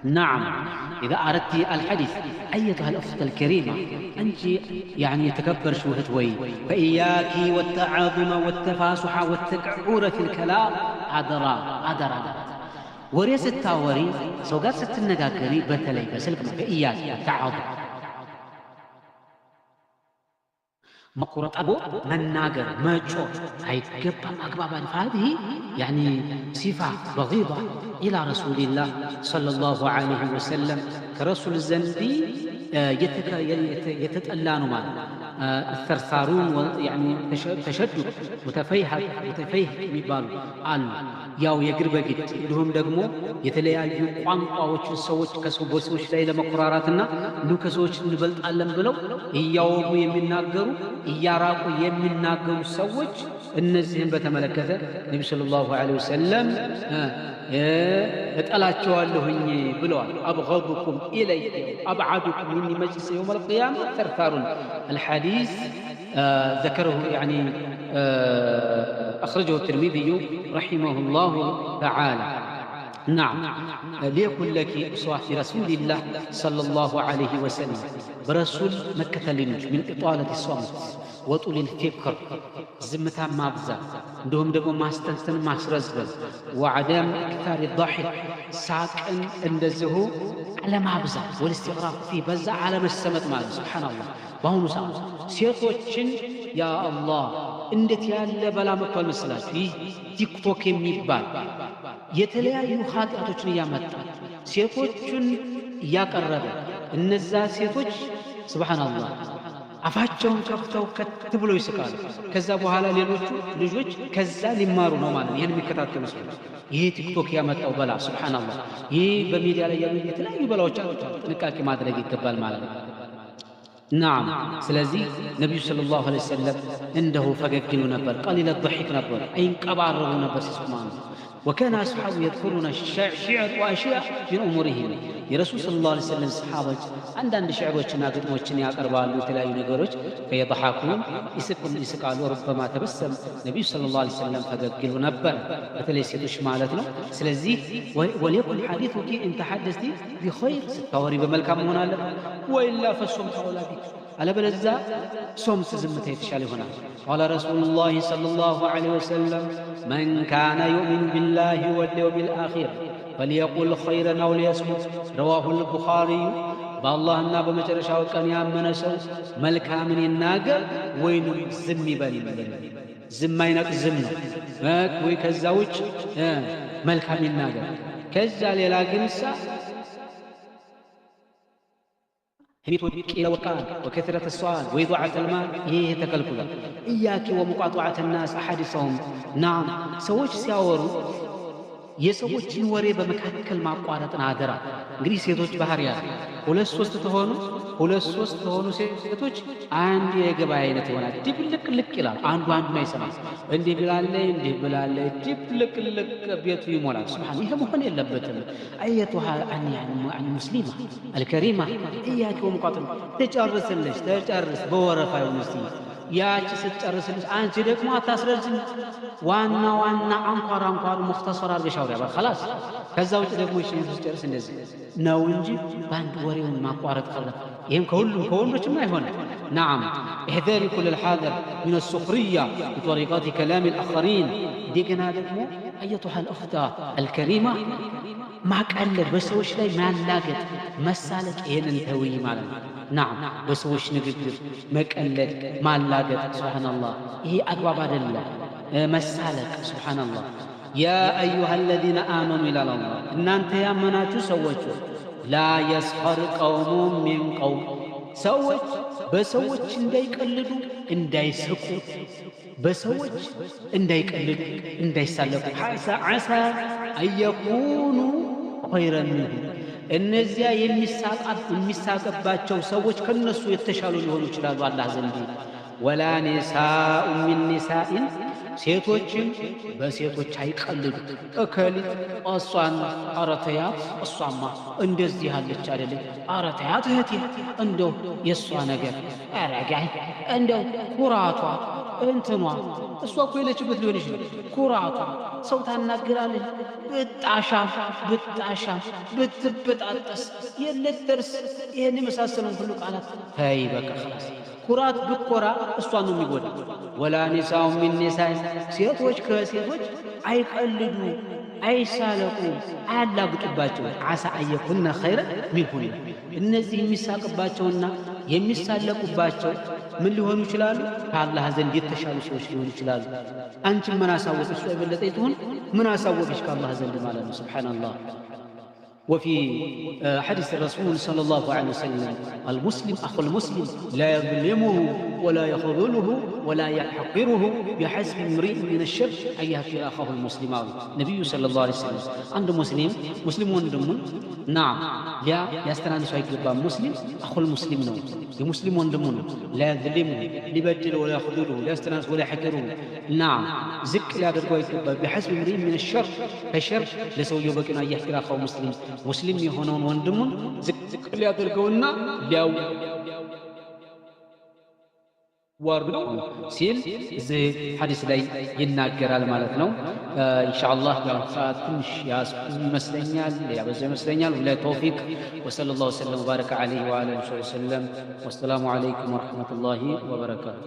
نعم إذا أردت الحديث أيتها الأخت الكريمة أنت يعني يتكبر شوهت وي فإياك والتعاظم والتفاسح والتكعور في الكلام አደራ አደራ። ወሬ ስታወሪ፣ ሰው ጋር ስትነጋገሪ፣ በተለይ በስልክ فإياك التعاظم መቁረጥ መናገር መጮህ አይገባም። አግባብ فهذه يعني صفة بغيضة إلى رسول الله صلى الله عليه وسلم ከረሱል ዘንድ የተጠላ ነው ማለት الثرثارون ተሸዱድ ሙተፈይህ የሚባሉ አሉ። ያው የእግር በግድ እንዲሁም ደግሞ የተለያዩ ቋንቋዎችን ሰዎች በሰዎች ላይ ለመኩራራትና እንዲሁ ከሰዎች እንበልጣለን ብለው እያወጉ የሚናገሩ፣ እያራቁ የሚናገሩ ሰዎች፣ እነዚህን በተመለከተ ነቢ ሰለላሁ ዐለይሂ ወሰለም እጠላቸዋለሁኝ ብለዋል። አብገዱኩም ኢለይ አብዓዱኩም ሚኒ መጅሊስ የውም አልቅያማ ተርታሩን። الحديث ذكره يعني أخرجه الترمذي رحمه الله تعالى. نعم ليكن لك أسوة في رسول الله صلى الله عليه وسلم برسول مكة لنج من إطالة الصمت وطول الفكر ዝምታ ማብዛት እንዲሁም ደግሞ ማስተንተን ማስረዝበል وعدم إكثار الضحك ሳቅን እንደዚሁ አለማብዛት والاستغراق فيه በዛ አለመሰመጥ ማለት። ስብሓንላህ በአሁኑ ሰዓት ሴቶችን ያ አላህ እንዴት ያለ በላ መጥቷል መስላችሁ? ይህ ቲክቶክ የሚባል የተለያዩ ኃጢአቶችን እያመጣ ሴቶችን እያቀረበ እነዛ ሴቶች ስብሓንላህ አፋቸውን ከፍተው ከት ብለው ይስቃሉ። ከዛ በኋላ ሌሎቹ ልጆች ከዛ ሊማሩ ነው ማለት ነው። ይህን የሚከታተሉ ሰዎች ይህ ቲክቶክ ያመጣው በላ ስብሓንላህ፣ ይህ በሚዲያ ላይ ያሉ የተለያዩ በላዎች አሉ። ጥንቃቄ ማድረግ ይገባል ማለት ነው። ናም ስለዚህ ነቢዩ ሰለላሁ ዐለይሂ ወሰለም እንደሁ ፈገግ ይሉ ነበር። ቀሊለ ضሒክ ነበር፣ አይንቀባረሩ ነበር ሲስቁ ማለት ነው። ወካነ አስሓቡ የዝኩሩነ ሽዕር ወአሽያ ሚን ኡሙሪሂም የረሱል ሰለላሁ ዐለይሂ ወሰለም ሰሓቦች አንዳንድ ሽዕሮችና ግጥሞችን ያቀርባሉ፣ የተለያዩ ነገሮች ፈየضሐኩን ይስቃሉ። ሩበማ ተበሰም ነቢዩ ሰለላሁ ዐለይሂ ወሰለም ፈገግ ይሉ ነበር፣ በተለይ ሴቶች ማለት ነው። ስለዚህ ወሊየኩን ሐዲሱኪ إن تحدثت بخير ስታወሪ በመልካም መሆን አለበት። وإلا فالصمت أولى بك አለበለዚያ صمت ዝምታ የተሻለ ይሆናል። قال رسول الله صلى الله عليه وسلم من كان يؤمن بالله واليوم الآخر فليقل خيرا أو ليصمت رواه البخاري። በአላህና በመጨረሻው ቀን ያመነ ሰው መልካምን ይናገር ወይንም ዝም ይበል። ዝም አይነቅ ዝም ነው ወይ ከዛ ውጭ መልካም ይናገር። ከዛ ሌላ ግን ሳ ቂለ ወቃል ወከትረት ሰዋል ወኢድዓት ልማል ይሄ ተከልክሏል። إياك ومقاطعة الناس أحاديثهم ናም ሰዎች ሲያወሩ የሰዎችን ወሬ በመካከል ማቋረጥን አደራ። እንግዲህ ሴቶች ባህሪ ያለ ሁለት ሶስት ተሆኑ፣ ሁለት ሶስት ተሆኑ ሴቶች አንድ የገበያ አይነት ይሆናል። ድብልቅልቅ ይላል። አንዱ አንዱን አይሰማም። እንዲህ ብላለይ እንዲህ ብላለይ ድብልቅልቅ ቤቱ ይሞላል። ስብሓን ይሄ መሆን የለበትም። أيتها المسلمة الكريمة إياك ومقاطعة ተጨርስልሽ ተጨርስ በወረፋ ይሁን እስቲ ያቺ ስትጨርስልሽ አንቺ ደግሞ አታስረዝም። ዋና ዋና አንኳር አንኳሩ مختصر አድርገሽ አውሪ خلاص። ከዛ ውጭ ደግሞ ይህች ስትጨርስ እንደዚህ ነው እንጂ በአንድ ወሬውን ማቋረጥ ቀለ ይህም ከሁሉም ከወንዶችም አይሆንም። نعم احذري كل الحذر من السخرية بطريقة كلام الآخرين እንደገና ደግሞ أيتها الأخت الكريمة ማቀለድ፣ በሰዎች ላይ ማላገጥ፣ መሳለቅ ይህንን ተውይ ማለት ነው። ናም በሰዎች ንግግር መቀለድ፣ ማላገጥ ስብሓንላህ ይሄ አግባብ አይደለም። መሳለቅ ስብሓንላህ። ያ አዩሃ አለዚነ አመኑ ይላል አላህ፣ እናንተ ያመናችሁ ሰዎች ላ የስኸር ቀውሙ ሚን ቀውም ሰዎች በሰዎች እንዳይቀልዱ እንዳይስቁ፣ በሰዎች እንዳይቀልዱ እንዳይሳለቁ። ዓሳ አየኩኑ ኸይረን ሚንሁም እነዚያ የሚሳቅባቸው ሰዎች ከነሱ የተሻሉ ሊሆኑ ይችላሉ አላህ ዘንድ። ولا نساء من نساء ሴቶችም በሴቶች አይቀልዱ። እከሊት እሷን ኧረ ተያት፣ እሷማ እንደዚህ ያለች አይደለች፣ ኧረ ተያት እህቴ፣ እንደው የእሷ ነገር ኧረ ጋይ እንደው ኩራቷ እንትኗ፣ እሷ እኮ የለችበት ሊሆን ይችላል። ኩራቷ ሰው ታናግራለች፣ ብጣሻም ብጣሻም ብትበጣጠስ የለት ደርስ፣ ይህን የመሳሰሉን ሁሉ ቃላት ተይ በቃ ኸላስ። ኩራት ብኮራ እሷን ነው የሚጎዳ። ወላ ኒሳኡ ሚን ኒሳእ፣ ሴቶች ከሴቶች አይቀልዱ፣ አይሳለቁ፣ አያላግጡባቸው። ዓሳ አየኩነ ኸይረ ሚንሁን፣ እነዚህ የሚሳቅባቸውና የሚሳለቁባቸው ምን ሊሆኑ ይችላሉ? ከአላህ ዘንድ የተሻሉ ሰዎች ሊሆኑ ይችላሉ። አንቺም ምን አሳወቅሽ? እሷ የበለጠ ትሁን ምን አሳወቅሽ? ከአላህ ዘንድ ማለት ነው። ሱብሓነላህ። وفي حديث الرسول صلى الله عليه وسلم المسلم أخو المسلم لا يظلمه ولا يخذله ولا يحقره، بحسب امرئ من الشر أن يهجر أخاه المسلم ነቢዩ صلى الله عليه وسلم። አንድ ሙስሊም ሙስሊም ወንድሙን ናም ሊያ ሊያስተናንሱ አይገባም። ሙስሊም أخو المسلم ነው፣ የሙስሊም ወንድሙ ነው። لا يظلمه ሊበድል፣ ولا يخذله ሊያስተናንስ፣ ولا يحقره ናም ዝቅ ሊያደርገው አይገባም። بحسب امرئ من الشر ከሸር ለሰውየው በቂ ነው። أن يحقر أخاه المسلم ሙስሊም የሆነውን ወንድሙን ዝቅ ሊያደርገውና ሊያዋርደው ሲል እዚህ ሐዲስ ላይ ይናገራል ማለት ነው። ኢንሻአላህ ያው ሰዓት ትንሽ ያስኩ ይመስለኛል፣ ያበዛ ይመስለኛል። ወላ ተውፊቅ ወሰለላሁ ወሰለም ወባረከ ዐለይሂ ወዐላ አሊሂ ወሰለም። ወሰላሙ ዐለይኩም ወረሕመቱላሂ ወበረካቱ።